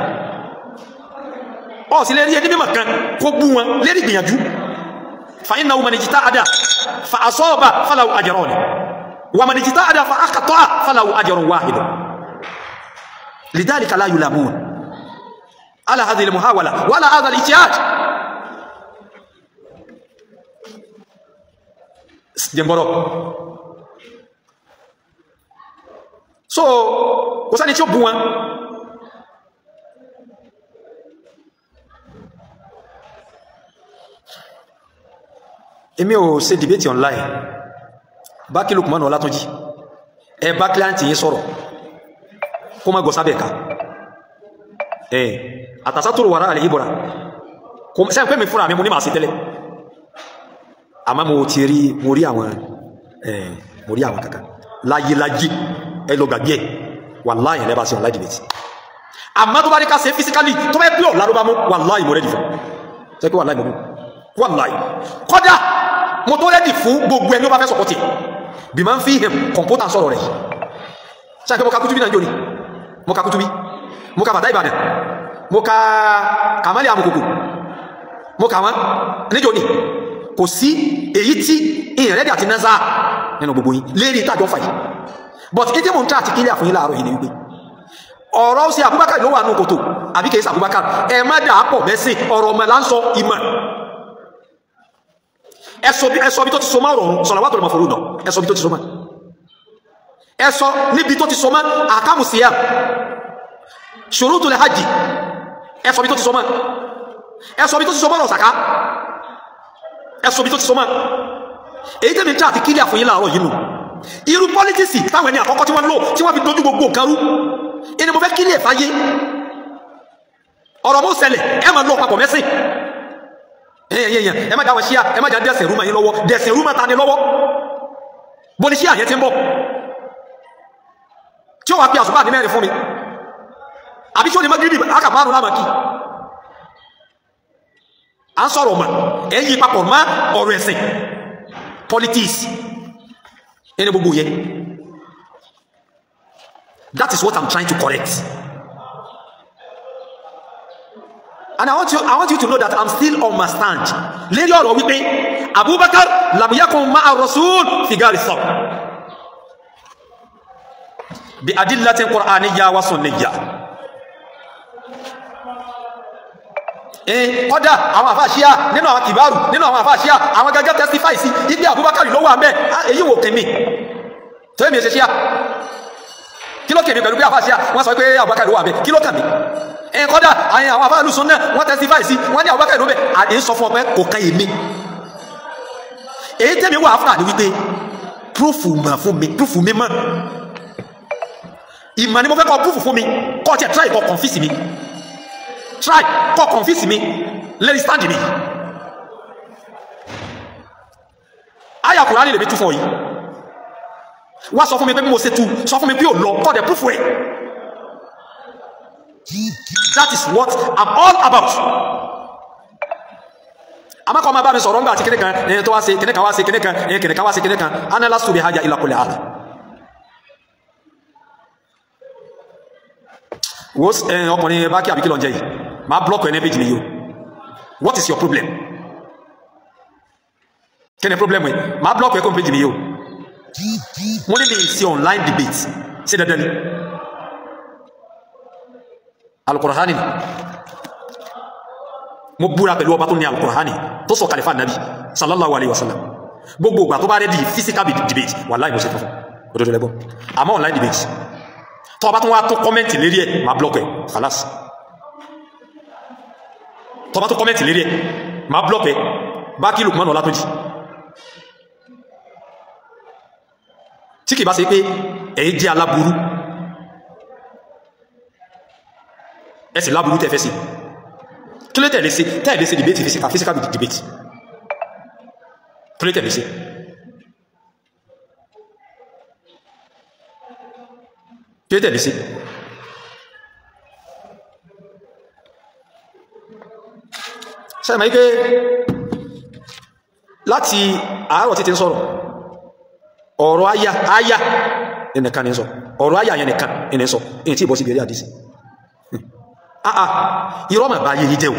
Ó sì lè rí ẹni mímọ̀ kan kó bú wọn lérí gbìyànjú. Fa innahu man ijtahada fa asaba falahu ajran wa man ijtahada fa akhta'a falahu ajrun wahid. Lidhalika la yulamun ala hadhihi al-muhawala wala hadha al-ijtihad. Jẹ́mbọ́rọ̀. So kò sẹ́ni tí ó bú wọn. Èmi ò ṣe debate online. Bákí Lukman Ọlátúnjí, ẹ bá client yín sọ̀rọ̀ kó má gọ sábẹ̀ ká. Àtàsátòrò wàrà àlè ìbọ̀rà sẹ́yìn pé mi fúnra mi mo ní màá ṣe tẹ́lẹ̀, àmọ́ mo ti rí, mo rí àwọn mo rí àwọn kankan láyéláyé ẹ lọ gbàgbé ẹ, wàláhì ẹ bá ṣe online debate. Àmọ́ tó bá ní ká ṣe physically, tó bá pure lárúbá mú, wàláhì mo rẹ́dì fún ṣe pé wàláhì mo mú, wàláhì kọ́dà mo tó rẹ́dì fún gbogbo ẹni ó bá fẹ́ sọ̀pọ̀tì bí máa ń fi hìm kọ̀mpútà sọ̀rọ̀ rẹ̀. Ṣe àpé mo ka kútúbí náà jóni, mo ka kútúbí, mo ka bàtà Ìbàdàn, mo ka kàmálì àmùkòkò, mo kà wọ́n níjó ni. Kò sí èyí tí ìyẹn rẹ́dì àti nẹ́sà nínú gbogbo yín lérí ìtàjọ́ fà yìí. But ìdí mò ń tà àti kílíà fún yín láàárọ̀ yìí ni wípé ọ̀rọ̀ sí Abubakar ló wà nù kòtò àbí kìí sí Abubakar, ẹ má dà á pọ̀ mẹ́sìn, ọ̀rọ̀ ọmọ là ń sọ ìmọ̀. Ẹ sọ bí tó ti so mọ́ ọ̀rọ̀ ọ̀run sọ̀rọ̀ wà tó lè mọ̀ fòrò nà, ẹ sọ bí tó ti so mọ́, ẹ sọ níbi tó ti so mọ́ àkàmù síyàm ṣurutul hajj, ẹ sọ bí tó ti so mọ́, ẹ sọ bí tó ti so mọ́ ọ̀rọ̀ sàká, ẹ sọ bí tó ti so mọ́. Èyí tẹ́mi ń tà àti kílíà fún yín láàárọ̀ yìí nù. Irú pọ́lítíìsì táwọn ẹni àkọ́kọ́ tí wọ́n lò tí wọ́n fi dojú gbogbo nǹkan rú ẹni mo fẹ́ kílíà fáyé. Ọ̀rọ̀ mọ́ ṣẹlẹ̀, ẹ máa lọ papọ̀ mẹ́sìn. Ẹ̀yẹ̀yẹ̀ ẹ má dáwọn ṣíà, ẹ má já dẹ̀sìn rúmọ̀ yín lọ́wọ́. Dẹ̀sìn rúmọ̀ ta ni lọ́wọ́? Bó ni ṣíà yẹn ti ń bọ̀ tí ó wà pé àsùbá ní mẹ́rin fún mi, àbí tí ó ní mọ́gírìbì ákà márùn láàmà kí. À ń sọ̀rọ̀ mọ̀, ẹ̀ ń yí papọ̀ mọ́ ọ̀rọ̀ ẹ̀sìn politics ẹni gbogbo yẹn. That is what I'm trying to correct. And I want you to know that I'm still on my stand. Lérí ọ̀rọ̀ wípé Abubakar lam yakun ma'a rasul fi gari Thawr bi adillatin qur'aniyya wa sunniyya. Kọ́dà àwọn àfáàṣíà nínú àwọn kìbárù nínú àwọn àfáàṣíà àwọn gẹ́gẹ́ testify sí ibi Abubakar ló wà mẹ́. Èyí wò kèmí tó èmi ṣe ṣíà, kí ló kèmí pẹ̀lú pé àfáàṣíà wọ́n sọ pé Abubakar ló wà mẹ́, kí ló kàn mí? Kọ́dà àwọn àfáàlù súnnà wọ́n testify sí wọ́n ní Abubakar ló bẹ̀. Àdé sọ fún ọ pé kò kan èmi. Èyí tẹ́mi wà fún àdé wípé proof mọ̀ fún mi, proof mi mọ̀ ìmọ̀ ni mo fẹ́ kọ́ proof fún mi, kọ́ tiẹ̀ try kọ́ confuse mi, try kọ́ confuse mi lérí stand mi. Àyà Kùránì lèmi tú fún ọ yìí, wá sọ fún mi pé bí mo ṣe tú, sọ fún mi pé ò lọ, kọ́ dẹ̀ proof rẹ̀. That is what I'm all about. Àmọ́ kọ́ máa bá mi sọ̀rọ̀ ńgbà àti kíní kan ẹni tó wá ṣe kíní kan wá ṣe kíní kan ẹni kíní kan wá ṣe kíní kan, ana lastu bi haja ila kulli hada. Wo ọkùnrin bá kí àbí kí lọ jẹ yìí, máa blọọkù ẹni méjì nìyí o. What is your problem? Kí ni problem yìí? Máa blọọkù ẹkọ méjì nìyí o. Wọ́n ní lè ṣe online debate ṣé dandan ni? Alukurahani ni mo búra pẹ̀lú ọba tó ní alukurahani tó sọ kàlífà nàbí sallallahu alayhi wa sallam. Gbogbo ìgbà tó bá rẹ́dì physical debate, wàláhì mo ṣe tán fún òdodo lẹ́gbọ́n. Àmọ́ online debate, tó bá tún wá tún comment lérí ẹ̀, máa block ẹ̀, khalas. Tó bá tún comment lérí ẹ̀, máa block ẹ̀. Bá kí Lukman Ọlátúnjí tí kì bá ṣe pé ẹ̀yin jẹ́ aláburú, ẹ sì láburú tẹ́ fẹ́ sí, kí ló tẹ̀lé sí tẹ́lé sí debate physical debate, kí ló tẹ̀lé sí? Kí ló tẹ̀lé sí? Sẹ́yìn pé láti àárọ̀ títí ń sọ̀rọ̀ ọ̀rọ̀ àyà àyà ẹnìkan ní sọ, ọ̀rọ̀ àyà yẹn nìkan ẹni sọ, ẹni tí ìbọ̀ sí ibi eré àdísì. Àà irọ́ mà bá ayé yìí jẹ́ o.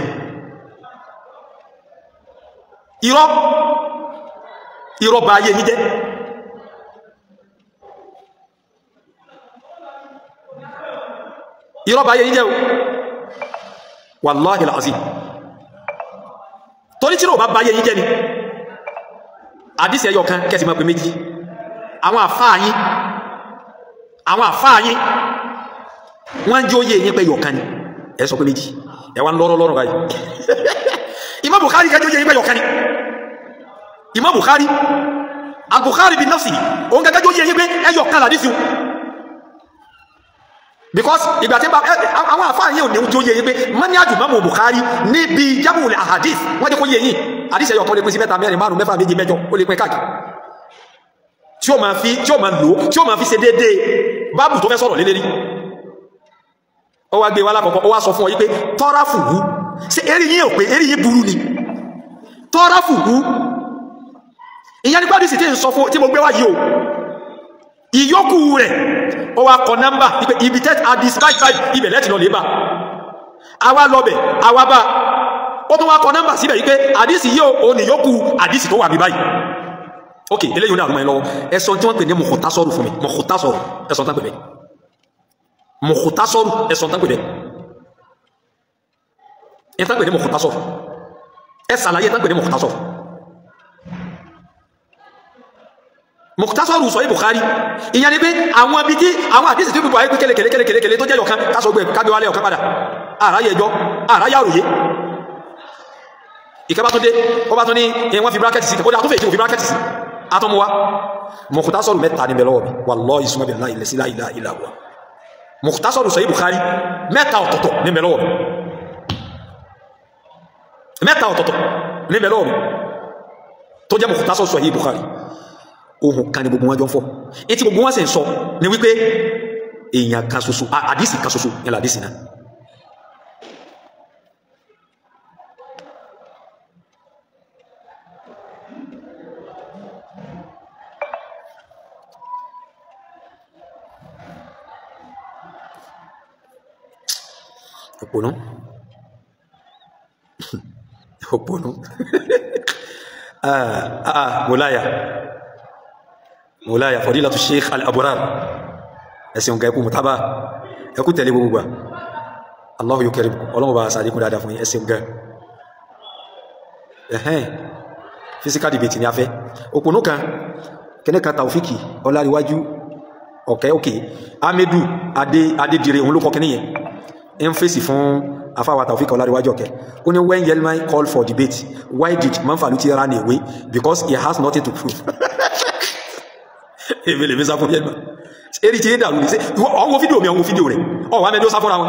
Irọ́ bá ayé yìí jẹ́. Irọ́ bá ayé yìí jẹ́ o. Wallahi alazim. Torí tí irọ́ bá ayé yìí jẹ́ ni àdísì ẹyọ kan kẹsì máa pè méjì. Àwọn àfáà yín, àwọn àfáà yín wọ́n ń jẹ́ oyè yín pé yọ̀kan ni, ẹ sọ pé méjì, ẹ wá ń lọ́rọ̀ lọ́rọ̀ báyìí. Imam Bukhari kẹjọ oyè yín pé yọ̀kan ni. Imam Bukhari, Al-Bukhari bin nafsi, òun gẹ́gẹ́ jẹ́ oyè yín pé ẹyọ̀kan làdísì. Because ìgbà tí àwọn àfáà yín ò ní jẹ́ oyè yín pé mọ́níyàjù Imam Bukhari níbi jábùlẹ̀ àhàdís, wọ́n jẹ́ kó yé yín àdísì ẹyọ̀kan lè pín sí mẹ́ta, mẹ́rin, márùn-ún, mẹ́fà, méje, mẹ́jọ, ó lè pín káàkiri, tí ó máa fi, tí ó máa lò, tí ó máa fi ṣe déédéé báàbù tó fẹ́ sọ̀rọ̀ lélẹ́rí. Ó wá gbé wá lákọ̀ọ́kọ́, ó wá sọ fún ọ yí pé tọ́ra fùhú, ṣé eré yín ò pé eré yín burú ni? Tọ́ra fùhú ìyẹn nípa àdísì tí ń sọ fún tí mo gbé wá yìí o, ìyókù rẹ̀ ó wá kọ nọ́mbà wípé ibi tẹ́ àdísì báyìí báyìí ibẹ̀ lẹ́tì lọ lè bá àwa lọbẹ̀ àwa bá, ó tún wá kọ nọ́mbà síbẹ̀ wípé àdísì yìí ò ní ìyókù àdísì tó wà mí báyìí. Ok, eléyìí náà rúmọ̀ ẹ lọ́wọ́. Ẹ̀sọ́ tí wọ́n pè ní mọ̀kútásọ́rù fún mi, mọ̀kútásọ́rù, ẹ̀sọ́ tán pè bẹ́ẹ̀, mọ̀kútásọ́rù, ẹ̀sọ́ tán pè bẹ́ẹ̀, ẹ̀ tán pè ní mọ̀kútásọ́rù, ẹ̀ sàlàyé tán pè ní mọ̀kútásọ́rù. Mọ̀kútásọ́rù sọ Bukhari, ìyẹn ni pé àwọn ibi tí àwọn àdísì tí gbogbo ayé pé kélekèlé tó jẹ́ yọ̀kan kásọ̀ gbé kágbé wálé ọ̀kan padà, àráyé ẹjọ́, àráyé àròyé. Ìkẹ́ bá tún dé, ó bá tún ní wọ́n fi bírákẹ́tì sí, kódà tó fèé tí wọ́n fi bírákẹ́tì sí, atọ́mú wa. Mọ̀kútásọ́rù mẹ́ta ní bẹ̀lọ́wọ̀ mi, wallahi summa billahi la ilaha illa huwa. Mọ̀kútásọ́rù sọ Bukhari mẹ́ta ọ̀tọ̀ọ̀tọ̀ ní bẹ̀lọ́wọ̀ mi, mẹ́ta ọ̀tọ̀ọ̀tọ̀ ní bẹ̀lọ́wọ̀ mi tó jẹ́ mọ̀kútásọ́rù sọ Bukhari. Ohun kan ní gbogbo wọn jọ ń fọ́, etí gbogbo wọn sì ń sọ ni wípé èèyàn kan ṣoṣo, àdísì kan ṣoṣo ní làdísì náà. Òpònú, òpònú. Mọ̀láyà, mọ̀láyà Fadilatu Sheikh Al-Abrar, ẹ̀sìn ọ̀gá ẹkú mùtábà, ẹkú tẹ̀lé gbogbo gbà. Allahu yukarimukum, ọlọ́run bá sàdékún dáadáa fún yín, ẹ̀sìn ọ̀gá. Ẹ̀hẹ́n, physical debate ni a fẹ́. Òpònú kan, kẹ́nẹ́ kan Taofiki Ọláríwájú, ọ̀kẹ́ òkè, Amedu Adédire, òun ló kọ kẹ́ní yẹn. Ń fèsì fún afáwa Taofik Ọláríwájú ọ̀kẹ́. Ó ní when Yelmai called for debate, why did Manfaluti run away? Because he has nothing to prove. Èmi lèmi sá fún Yelmai. Eri ti ń dàrú ní sẹ́, ọ̀hún wo fídíò mi, ọ̀hún wo fídíò rẹ̀, ọ̀hún amẹ́ni ó sá fúnra wọn.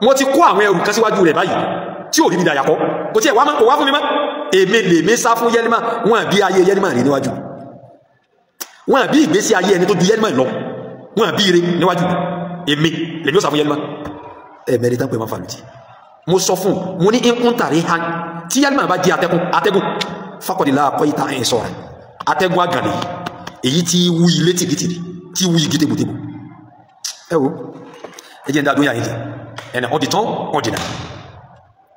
Wọ́n ti kó àwọn ẹrù kan síwájú rẹ̀ báyìí tí ò rí mi dàyàkọ́. Kò tiẹ̀ wá mọ́, kò wá fún mi mọ́. Èmi lèmi sá fún Yelmai, wọ́n àbí ayé Yelmai rí níwájú. Wọ́n àbí ìgbésí ayé ẹni tó ju Yelmai lọ. Wọ́n àbí ire níwájú. Èmi lèmi ó sá fún Yelmai. Ẹ̀mẹ́rin tán pé Manfaluti. Mo sọ fún mo ní nkún tàrí han tí Yelmai bá jẹ́ atẹ́gùn, atẹ́gùn fakọ̀dìlá akọ́yíta ẹ̀ sọ̀rọ̀ atẹ́gùn àgàlẹ̀ èyí tí wú ilé tìgìtìgì tí wú igi tègbòtègbò. Ẹ wo ẹ jẹ́ ń dá dúnyà yìí jẹ ẹ̀nà ọ̀dì tán ọ̀dì náà.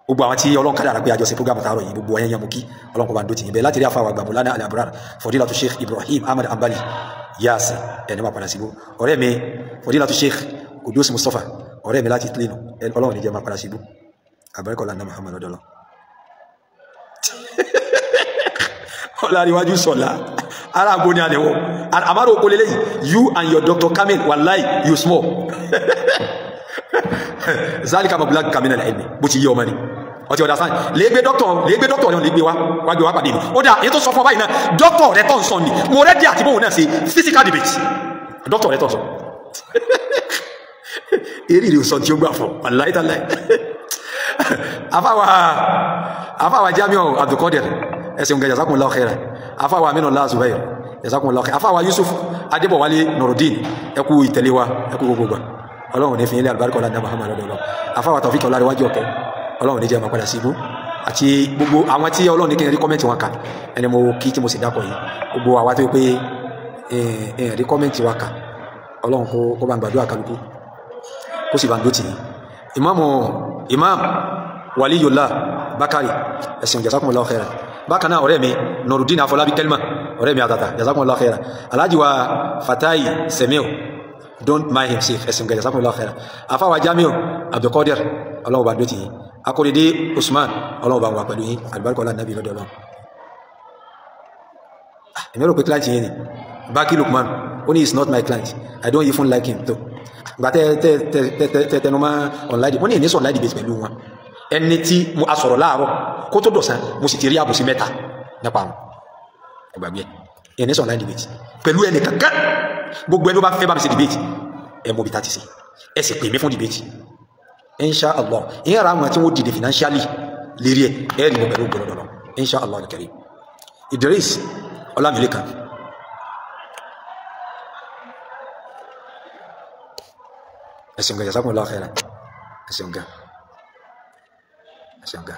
Gbogbo àwọn tí Ọlọ́run kádàrá pé àjọṣe programu tààrọ̀ yìí, gbogbo ẹ̀yẹn mú kí Ọlọ́run kó bá ń dó tì yín bẹ́ẹ̀ láti rí àfàwà àgbà Mawlana Al-Abrar Fadilatu Sheikh Ibrahim Ahmad Ambali Yasin ẹni máa padà síbó. Ọ̀rẹ́ mi Fadilatu Sheikh Kudus Mustapha, ọ̀rẹ́ mi láti Tlinu, Ọlọ́run ní jẹ́ máa padà síbó. Àbẹ́rẹ́kọ̀lá ní Muhammad ọdọ́lọ́. Ọláríwájú Sọlá ara àgbo ni àdéhùn àmàrò okòó lélẹ́yìí. You and your Dr. Kamil, wallahi you small. Zalika mablag kamina al-ilmi, bó ti yé ọmọ ni ọtí ọ̀dà sáyẹn lè gbé dọ́kítọ̀, lè gbé dọ́kítọ̀ rẹ̀, lè gbé wá wá gbé wá pàdé mi. Ó dà, èyí tó sọ fún ọ báyìí náà, dọ́kítọ̀ rẹ̀ tó ń sọ ni mo rẹ́dí àti bóun náà ṣe physical debate. Dọ́kítọ̀ rẹ̀ tó ń sọ eré rẹ̀ sọ tí ó gbà fún wallahi tallahi. Afáwa Jamiu Abdulkadir, ẹsẹ̀ nǹkan, jazakumullahu khairan. Afáwa Aminullah Zubair, jazakumullahu khairan. Afáwa Yusuf Adébọ̀wálé Nurudeen, ẹ kú ìtẹ̀lé wa, ẹ kú gbogbo gbà, Ọlọ́run ní fi ilé àlùbáríkà ọlá ní Muhammad lọ́dọ̀. Afáwa Taofik Ọlárẹ̀wájú ọ̀kẹ́, Ọlọ́run ní jẹ́ máa padà sí ibú, àti gbogbo àwọn tí Ọlọ́run ní kí n rí kọ́mẹ́ǹtì wọn kà, ẹni mo kí tí mo sì dákọ̀ yìí, gbogbo àwa tó yẹ pé ẹ rí kọ́mẹ́ǹtì wa kà, Ọlọ́run kó bá ń gbàdúrà kálukú, kó sì bá ń dótì yìí. Ìmáàmù Imam Waliyullah Bakari, ẹ̀sìn, jazakumullahu khairan. Bákan náà ọ̀rẹ́ mi Nurudeen Afọlábí Kelma, ọ̀rẹ́ mi àtàtà, jazakumullahu khairan. Alhaji wa Fatai Semiu, don't mind himself, ẹ̀sìn, jazakumullahu khairan. Afáwa Jamiu Abdulkadir, Ọlọ́run bá dótì yìí. Akorede Usman, Ọlọ́run bá wà pẹ̀lú yín, àlùbáríkà ọlá nàbí lọ́dọ̀ Ọlọ́run. Èmi rò pé client yẹn ni Baki Lukman, ó ní is not my client, I don't even like him tó gba tẹ tẹ tẹ tẹ tẹ tẹnu mọ́ online. Wọ́n ní ìní sọ online debate pẹ̀lú wọn. Ẹni tí mo a sọ̀rọ̀ láàárọ̀ kó tó dọ̀sán, mo sì ti rí àbòsí mẹ́ta nípa àwọn ẹgbàgbé ẹ. Ìní sọ online debate pẹ̀lú ẹnì kankan. Gbogbo ẹni ó bá fẹ́ bá mi ṣe debate, ẹ mọ̀ bí ta ti ṣe, ẹ sì pè mí fún debate, insha allah. Ìyẹn ra àwọn tí wọ́n dìde financially lérí ẹ, ẹ rí mo pẹ̀lú gbọdọdọdọ, insha allah al-karim. Idris Ọlámilékan, ẹsìn gan, jazakumullahu khairan. Ẹsìn gan, ẹsìn gan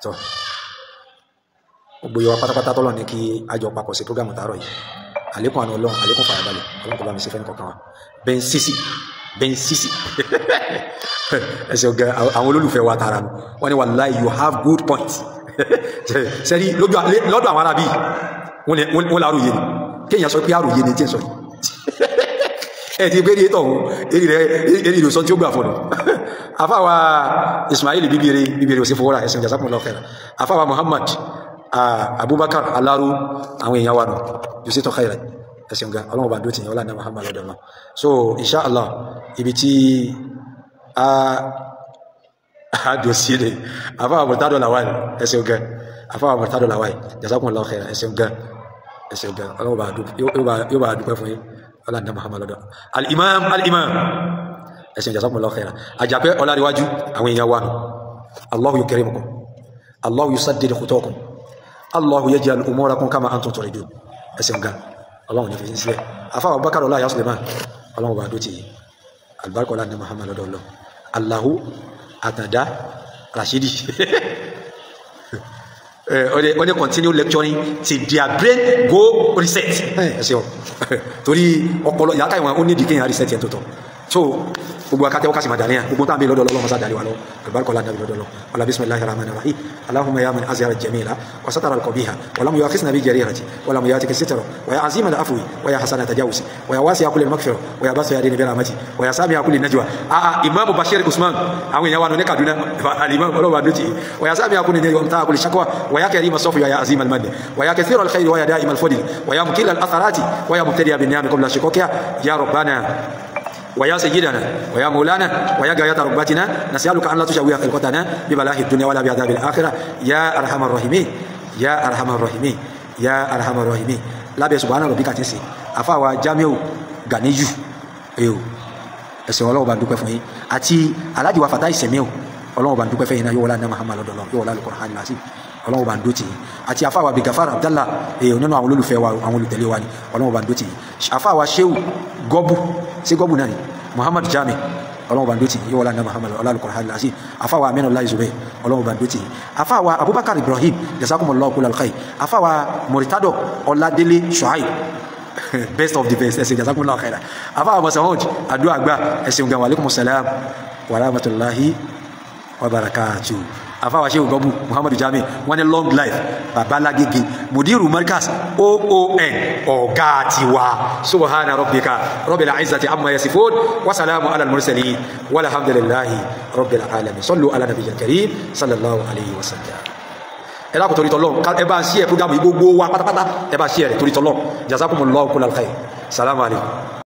tó gbogbo yọ pátápátá tọ́lọ̀ ní kí àjọ papọ̀ sí programu tààrọ̀ yìí. Àlékún àánú Ọlọ́run, àlékún fàyàbalẹ̀ Ọlọ́run kó bá mi ṣe fẹ́ nìkọ̀ọ̀kan wa. Ben Sisi, Ben Sisi, ẹsẹ̀ ọ̀gá àwọn olólùfẹ́ wa tààrà nù, wọ́n ní wallahi you have good point. Sẹ́rí lọ́dọ̀ àwọn arábí wọ́n láròyé ni kéèyàn sọ pé àròyé ni tí ń sọ yìí. Ẹ ti gbé ní ètò ọ̀hún eré ìrò sọ tí ó gbà fọ̀nà. Afáwa Ismail bíbire bíbire òsì fowórà, ẹ̀sìn, jazakumullahu khairan. Afáwa Muhammad Abubakar Aláró, àwọn èèyàn wa nù yusuf khairan, ẹ̀sìn gan, Ọlọ́run bá dótì yẹn ọlá ní Muhammad lọ́dọ̀ lọ. So insha Allah ibi tí a dùn sí ni afáwa Murtado Lawal, ẹ̀sìn gan. Afáwa Murtado Lawal, jazakumullahu khairan, ẹ̀sìn gan, ẹ̀sìn gan, Ọlọ́run yóò bá dúpẹ́ fún yín, ọlá ní Muhammad lọ́dọ̀. Al-imam, al-imam, ẹ̀sìn, jazakumullahu khairan. Àjàpẹ́ Ọláríwájú, àwọn èèyàn wa nù. Allahu yukrimukum, Allahu yusaddidu khutakum, Allahu yaj'al umurakum kama antum turidun, ẹ̀sìn gan, Ọlọ́run ní fi sílẹ̀. Afáwà Abubakar ọlá ìyá Suleiman, Ọlọ́run bá dó ti yìí, alibarika ọlá ní Muhammad lọ́dọ̀ lọ. Allahu Àtàndá Rashidi, ó ní continue lecturing till their brain go reset. Ẹ ṣeun, torí ọpọlọ ìyá káyọ̀ wọn ó ní ìdí kéèyàn reset yẹn tó tọ̀. So gbogbo akatẹ́wọ́ kásì máa dàníyàn gbogbo táwọn bí lọ́dọ̀ Ọlọ́run mọ́sá dàlíwà lọ, alibarika ọlá nàbí lọ́dọ̀ lọ. Ọlá bisimilahi rahman rahim. Allahumma ya man azhara jamila wa satara alqabiha wa lam yu'akhizna bi jarirati wa lam yu'atika sitra wa ya azima al-afwi wa ya hasana tajawuzi wa ya wasi'a kulli maghfira wa ya basi'a yadini bi rahmati wa ya sami'a kulli najwa. Imam Bashir Usman, àwọn èèyàn wa nù ní Kaduna, al-imam ọlọ́wà dójì, wa ya sami'a kulli najwa wa kulli shakwa wa ya karima safi wa ya azima al-manni wa ya kathira al-khayri wa ya da'ima al-fadli wa ya mukila al-atharati wa ya mubtadi'a bin ni'ami qabla shiqaqiha ya rabbana ويا سيدنا ويا مولانا ويا غاية رغبتنا نسألك أن لا تشوه خلقتنا ببلاء الدنيا ولا بعذاب الآخرة يا أرحم الراحمين، يا أرحم الراحمين، يا أرحم الراحمين. Lábẹ́ subhana rabbika tí ń sè àfàwà Jamiu Ganiyu eyo, ẹ̀sìn, Ọlọ́run bá ń dúpẹ́ fún yín, àti Alhaji wa Fatai Semiu, Ọlọ́run bá ń dúpẹ́ fún yín náà, yóò wọlé àná Muhammad lọ́dọ̀ yóò wọlé Al-Qur'an lásì, Ọlọ́run bá ń dó tì yín. Àti àfàwà Abdulgafar Abdallah, èèyàn nínú àwọn olólùfẹ́ wa, àwọn olùtẹ̀lé wa ni, Ọlọ́run bá ń dó tì yín. Àfàwà Shehu Gọ́bù, sí Gọ́bù náà ni, Muhammad Jami, Ọlọ́run bá ń dó tì yín, yóò wọlé àná Muhammad ọlá Al-Qur'an lásì. Àfàwà Aminullah Zubair, Ọlọ́run bá ń dó tì yín. Àfàwà Abubakar Ibrahim, jazakumullahu kullal khair. Àfàwà Muritado Ọládélé Shuaib, best of the best, ẹ̀sìn, jazakumullahu khairan. Àfàwà Masoud àdúrà gbà, ẹ̀sìn gan, wa alaikumus salam wa rahmatullahi wa barakatuh. Àfàwà Shehu Gọ́bù Muhammadu Jami, wọ́n ní long life babalagege mudiru markas oon ọ̀gá tiwa. Subhana rabbika rabbil izzati amma yasifun wa salamu ala al-mursalin walhamdulillahi rabbil alamin. Sallu ala nabiyyil karim sallallahu alayhi wa sallam. Ẹ dákun torí tọlọ́run, ẹ bá ń ṣí ẹ program yìí gbogbo wa pátápátá, ẹ bá ṣí ẹ rẹ torí tọlọ́run. Jazakumullahu kullal khair. Salamu alaykum.